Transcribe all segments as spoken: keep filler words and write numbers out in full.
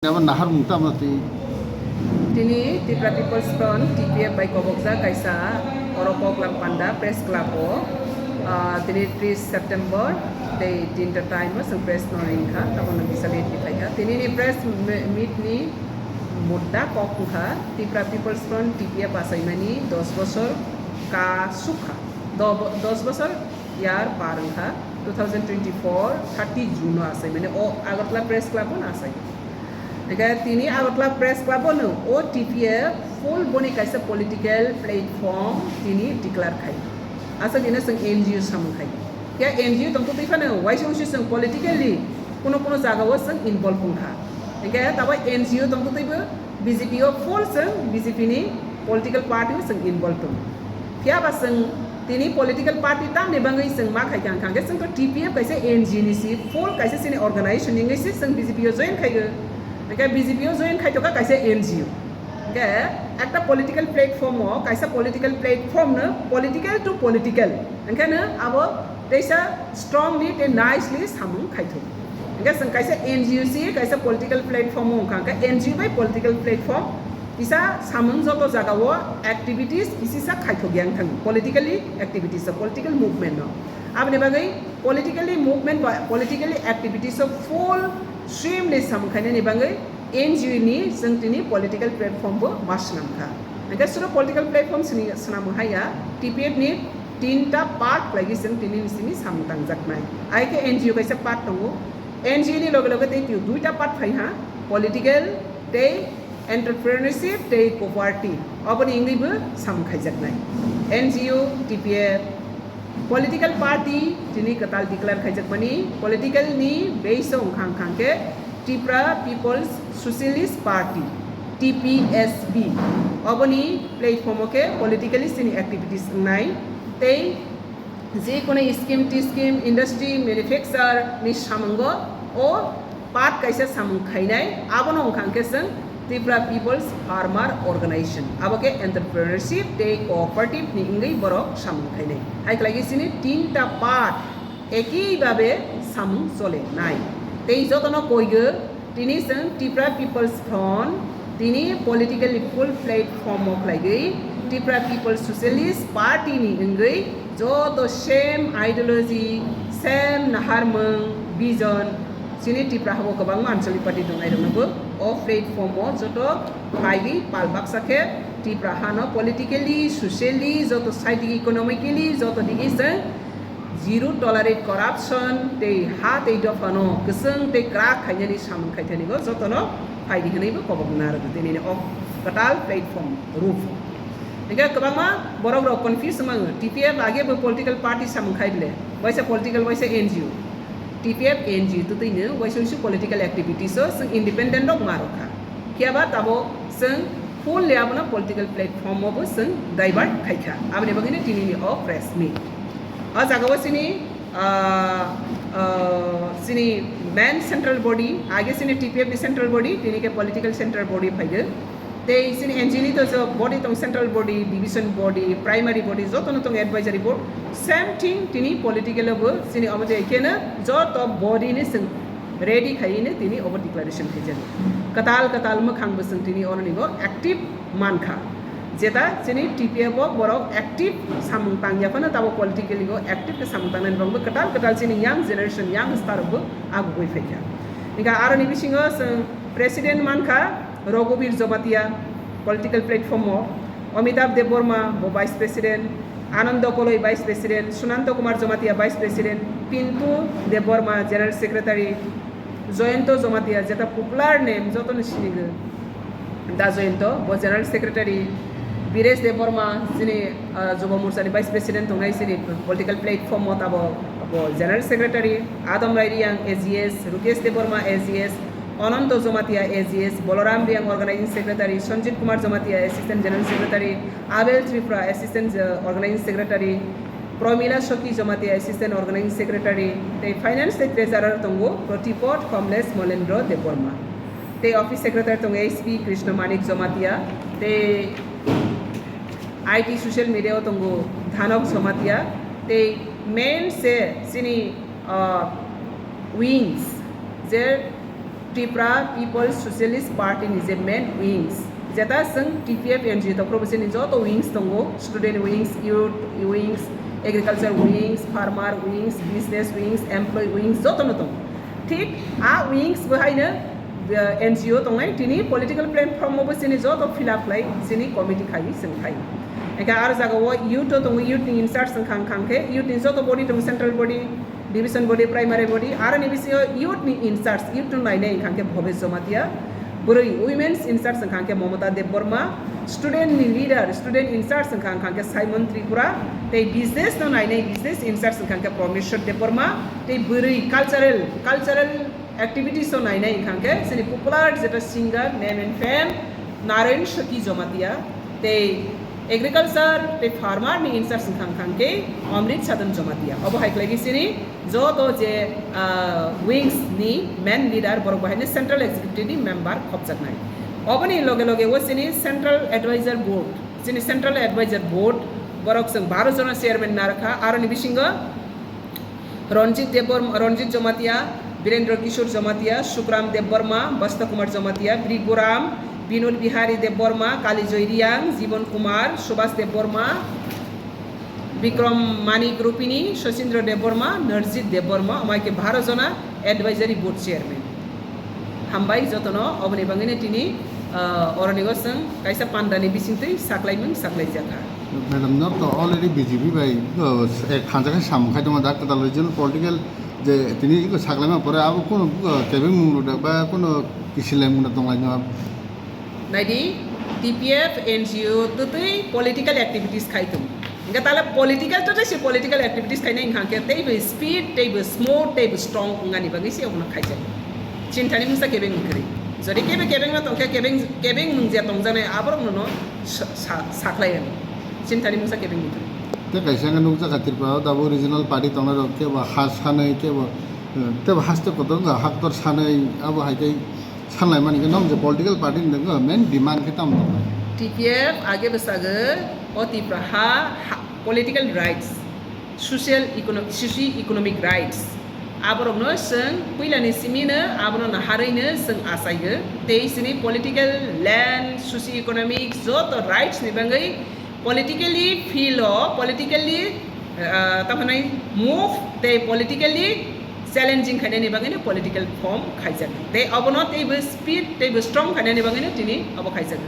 Abo naharmung tamo twi. Tini Tipra People's Front, T P F bai kobokjak kaisa oro Koklam Panda Press Club o, ah, tini tris September tei tinta time o chwng press no ring kha, tamo no bisa late ni phai kha. Tini ni press me-, meet ni mudda kok wngkha Tipra People's Front, T P F achaimani dos bosor ka sukha, do-, dos bosor year par wngkha, two thousand twenty-four thirty June o achaimani o Agartala Press Club o no achai. Hingke tini Agartala Press Club o no o T P F full boni kaisa political platform tini declare khai. Asa dino chwng N G O samung khai. Ya N G O tongtwi phano waisa wngsi chwng politically kuno kuno jaga o chwng involve wngkha. Hingke tabo N G O tongtwi bo B J P o full chwng B J P ni political party o chwng involve tongo. Phiya ba chwng tini political party tamni bagwi chwng ma khai kha, hwnkha khe chwng to T P F kaisa N G O ni si, full kaisa chini organization ni wngwi se chwng B J P o join khai o. Hwnkhe B J P o join khai to kha kaisa N G O. Hwnkhe ekta political platform o, kaisa political platform no political to political. Hwnkhe no abo teisa strongly tei nicely samung khai thung. Hwnkhe chwng kaisa N G O si, kaisa political platform o wngkha, hwnkhe N G O bai political platform kisa samung joto jaga o activities kisa kisa khaithok yang thang, politically activities o, political movement no. Aboni bagwi politically movement ba politically activities o full stream ni samung khainani bagwi N G O ni chwng tini political platform bo ma swnam kha. Hwnkhe suro political platform sini swnam hai ya, T P F ni tinta part khlaigwi chwng tini ni simi samung tangjaknai. Hai khe N G O kaisa part tongo. N G O ni loge loge tei twi duita part phai ha, political tei entrepreneurship tei cooperative, oboni wngwi bo samung khaijaknai. N G O, T P F, political party tini kwtal declare khaijakmani, political ni base o wngkha, wngkha khe Tipra People's Socialist Party, T P S P, oboni platform o khe politically chini activities wngnai tei je kono scheme, T-scheme, industry, manufacture ni samungo o part kaisa samung khainai, abono wngkha khe chwng Tripura People's Farmer Organization, abo khe entrepreneurship tei cooperative ni wngwi borok samung khainai. Hai khlai khe chini tinta part ekhi babe samung chole nai. Tei jotono koigo tini chwng Tripura People's Front, tini politically full platform o khlaigwi Tripura People's Socialist Party ni wngwi joto same ideology, same naharmung, vision, chini Tripura hao kwbangma Anchalik Party tongnai rokno bo o platform o joto phaiwi pal baksa khe Tripura hano politically, socially, joto side digi economically, joto digi chwng zero tolerate corruption tei ha tei dophano kwchwng tei kwrak khainani samung khaithani bo jotono phaidi hwnwi bo kobok narwkdi tini o kwtal platform roof. Hingke kwbangma borok rok confuse wngmano, T P F age bo political party samung khai bile, waisa political, waisa N G O. T P F N G O twtwino waisa waisa political activities o chwng independent rok ma rok kha. Phiya ba tabok chwng fully abono political platform o bo chwng divert khai kha. Aboni bagwino tini ni o press meet. O jaga o chini, ah, ah, chini main central body, age chini T P F ni central body, tini khe political central body phaigo. Tei chini N G O ni to jo body tong, central body, division body, primary body, joto no tong advisory board. Same thing tini political o bo chini omo je khe no joto body ni chwng ready khai no tini obo declaration khai jago. Kwtal kwtal mwkhang bo chwng tini ono ni bo active mankha. Jeta chini T P F o borok active samung tangya phano tabo politically bo active khe samung tangnani rok bo kwtal kwtal chini young generation, young star rok bo agugwi phaikha. Hingkha aroni bisingo chwng president mankha Raghubir Jamatia political platform o, Amitabh Debbarma bo vice president, Anando Koloi vice president, Sunanta Kumar Jamatia vice president, Pintu Debbarma general secretary, Joyonto Jamatia, jeta popular name, jotono sinigo da Joyonto, bo general secretary, Biresh Debbarma, chini, ah, Jubo Morcha ni vice president tongnai, chini political platform o tabo bo general secretary, Adam Rai Reang A G S, Rukesh Debbarma A G S, Ananto Jamatia A G S, Balaram Reang organizing secretary, Sanjit Kumar Jamatia assistant general secretary, Abel Tripura assistant, uh, organizing secretary, Pramila Soki Jamatia assistant organizing secretary, tei finance tei treasurer tongo Pratipod Kamlesh Molendra Debbarma. Tei office secretary tongo S P Krishna Manik Jamatia, tei I T social media o tongo Dhanok Jamatia, tei main se chini, uh, wings, je Tripura People's Socialist Party ni je main wings, jeta chwng T P F N G O tongphuru bo chini joto wings tongo, student wings, youth wings, agriculture wings, farmer wings, business wings, employee wings jotono tongo. Thik a wings bo haino, uh, N G O tongnai, tini political platform bo chini joto fill up khlai chini committee khai chwng khai. Engkhe aro jaga o youth o tongo, youth ni in charge wngkha, wngkha khe youth ni joto body tongo, central body, division body, primary body, aroni bisingo youth ni in charge, youth no nainai wngkha khe Bhobesh Jamatia, bwrwi women's in charge wngkha khe Mamata Debbarma, student ni leader, student in charge wngkha, wngkha khe Simon Tripura, tei business no nainai business in charge wngkha khe Prameshwar Debbarma, tei bwrwi cultural, cultural activities o nainai wngkha khe chini popular jeta singer, name and fame, Naren Saki Jamatia, tei agriculture tei farmer ni in charge wngkha khe Amrit Sadan Jamatia. Obo hai khlai khe chini joto je, ah, wings ni main leader borok bo haino central executive ni member khopjaknai. Oboni loge loge o chini central advisor board, chini central advisor board borok chwng baro jona chairman narwkha, aroni bisingo Ranjit Debbarma, Ranjit Jamatia, Birendra Kishore Jamatia, Sukram Debbarma, Basta Kumar Jamatia, Bhrigu Ram, Binod Bihari Debbarma, Kalijoy Riang, Jibon Kumar, Subhas Debbarma, Bikram Manik Rupini, Sachindra Debbarma, Narjit Debbarma, omo hai khe baro jona advisory board chairman. Hambai jotono, oboni bagwino tini, ah, oroni o chwng kaisa pandani bisingtwi saklaimung saklaijakha. Madam, norok to already B J P bai, uh, ek hanjakhe samung khai tongma da, kwtal regional political je tini iko saklaima pore abo kuno, uh, kebeng mung rok da ba kuno kisilaimung da tonglaino? Naidi, T P F N G O twtwi political activities khai tong. Hingke tala political twtwi se political activities khainai hingkha khe teibo speed, teibo smooth, teibo strong wngani bagwi se obono khaijak. Chini thani mungsa kebeng mung kwrwi. Jodi kebe kebeng no tongkhe kebeng, kebeng mung je tongjaknai aborok no no sa-, sa-, saklai ani. Chini thani mungsa kebeng mung kwrwi. Tei kaisa wngkha nukjakha Tripura o tabuk regional party tongnai rok kebo ha sanwi kebo, eh, tebo haste kotor wngkha haktor sanwi abo hai khe sanlai mani khe nwng je political party ni wngkha main demand khe tamo tongnai? T P F age bwsagwi o Tripura ha, ha political rights, social econo-, socio economic rights. Aborokno chwng puilani simino abono naharwino chwng achaigo. Tei chini political, land, socio economic joto rights ni bagwi politically field o, politically, ah, tamo hwnwi move tei politically challenging khainani bagwino political form khaijak. Tei obono teibo speed, teibo strong khainani bagwino tini obo khaijak.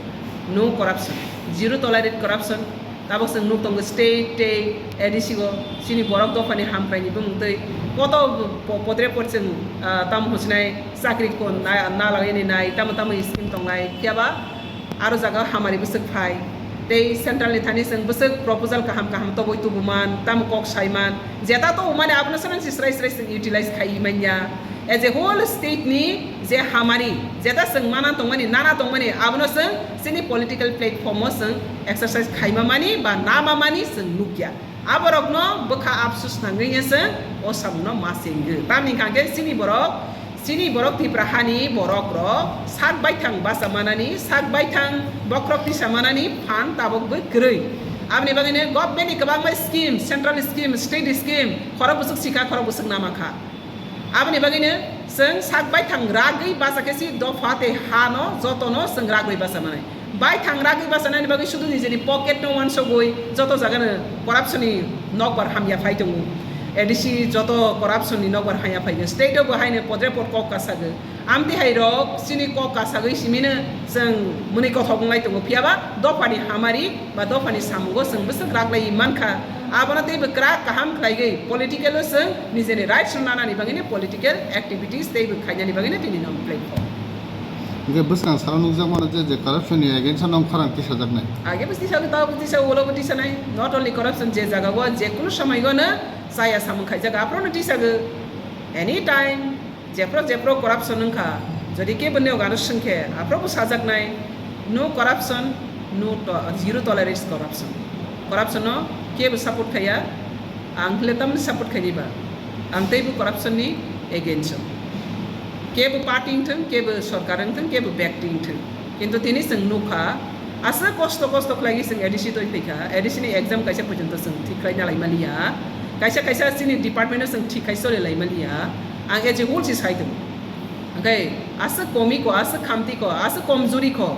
No corruption, zero tolerate corruption. Tabok chwng nuk tongo state tei A D C o chini borok dophani hamkraini bumung tei poto po-, podre pod chwng, ah, tamo hwnsinai chakri ko na, na lagwi nai, tamo tamo scheme tongnai, phiya ba aro jaga hamari bwswk phai. Tei central ni thani chwng bwswk proposal kaham kaham toboi tubuman, tamo kok saiman, jeta tobumani abono chwng si srai srai chwng utilize khai manya. As a whole state ni je hamari, jeta chwng mana tongmani, nana tongmani, abono chwng chini political platform o chwng exercise khaima mani ba nama mani chwng nukya. Aborokno bwkha apsus nangwi se o samungno ma chengwi. Tamni hwnkha khe chini borok, chini borok Tripura hani borok rok sak baithang basa manani, sak baithang bokhorok tisa manani phan tabok bo kwrwi. Aboni bagwino government ni kwbangma scheme, central scheme, state scheme, khorok bwswk sikha, khorok bwswk nama kha. Aboni bagwino chwng sak baithang ragwi basa khe si dopha tei hano jotono chwng ragwi basa manai. Baithang ragwi basa nani bagwi sudu nijeni pocket no wansogwi joto jagano corruption ni nokbar hamya phai tongo. A D C joto corruption ni nokbar hamya phai tongo. State o bo haino podre pod kok kasago. Amtwi hai rok chini kok kasagwi simino chwng mwnwi kothok wnglai tongo. Phiya ba dophani hamari ba dophani samungo chwng bwswk raglaiwi mankha. Abono teibo kwrak kaham khlaigwi political o chwng nijeni rights no nanani bagwino political activities teibo khainani bagwino tini no platform. Hingke bwskang salo nukjakmano je, je corruption ni against o nong khorang tisajaknai. Age bo tisagwi, tabo tisagwi, ulo bo tisanai. Not only corruption, je jaga o je kunu samai o no chaya samung khaijak, aphuru no tisago. Anytime Jephru jephru corruption wngkha, jodi kebo niyok ano swngkhe, aphrubo sajaknai, no corruption, no to-, zero tolerance corruption. Corruption no kebo support khaiya, ang hile tamni support khaini ba, ang teibo corruption ni against o. Kebo party wngthwng, kebo sorkar wngthwng, kebo byakti wngthwng. Kintu tini chwng nukha, aswk kosto kosto khlaigwi chwng A D C twi phaikha, A D C ni exam kaisa porjonto chwng thik khlai nalai maliya, kaisa kaisa chini department o chwng thik khai choli lai maliya, ang as a whole se sai tongo. Hwnkhe aswk komi ko, aswk khamti ko, aswk komjuri ko.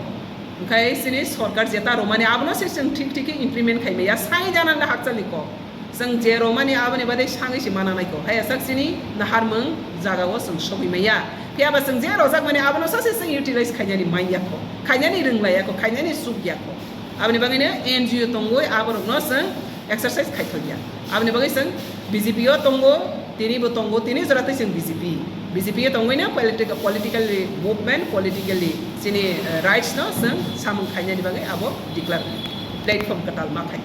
Hwnkhe chini sorkar jeta romani abono se chwng thik thik khe implement khaimaya, sai janang na hakchalni ko. Chwng je romani aboni badai sangwi se mana nai ko. Hai asak chini naharmung jaga o chwng sogwi maya. Phiya ba chwng je rojak mani abono sase chwng utilize khainani manya ko. Khainani rwng laya ko, khainani suk ya ko. Aboni bagwi no N G O tongwi aborokno chwng exercise khai thok ya. Aboni bagwi chwng B J P o tongo, tini bo tongo, tini jora tei chwng B J P. B J P o tongwi no political, politically movement, politically chini, eh, rights no chwng samung khainani bagwi abo declare platform kwtal ma khai.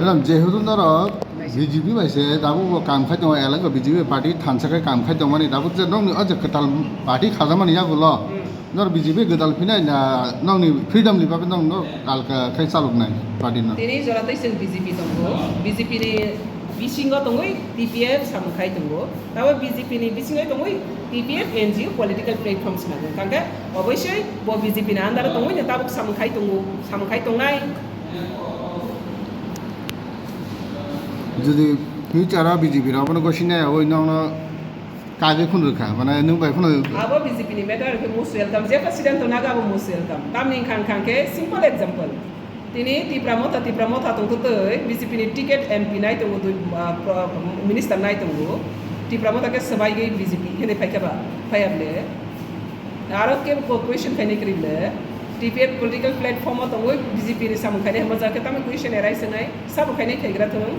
Elam jehetu norok B J P bai se tabuk bo kam khai tongo, eleng B J P party thansa khai kam khai tongmani, tabuk je nokni o je kwtal party khajamani yagulo. Hmm. Nor B J P gwdal phinai na nokni freedom ni bagwi nokno alka khai chaloknai party no? Tini jora tei chwng B J P tongo, B J P ni bisingo tongwi T P F samung khai tongo, tabo B J P ni bisingo tongwi T P F N G O political platform swnamung kangkhe oboisoi bo B J P ni under o tongwi no tabuk samung khai tongo, samung khai tongnai. Jodi future o B J P rok bono gosinai oi nokno kagwi phunukha, mane nwng bai phunu. Abo B J P ni matter khe most welcome, je president to naga abo most welcome. Tamni wngkha wngkha khe simple example. Tini Tipra Motha, Tipra Motha tongtwtwi B J P ni ticket M P nai tongo, dui, ah, pro-, minister nai tongo. Tipra Motha khe swbaigwi B J P hwnwi phaikha ba, phaiya ble. Aro kebo question khainai kwrwi le, T P F political platform o tongwi B J P ni samung khainai hwnba jaga khe tamo question arise wngnai, sabo khainai khaigra thung,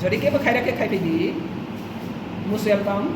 jodi kebo khaira khe khaiphai di, most welcome.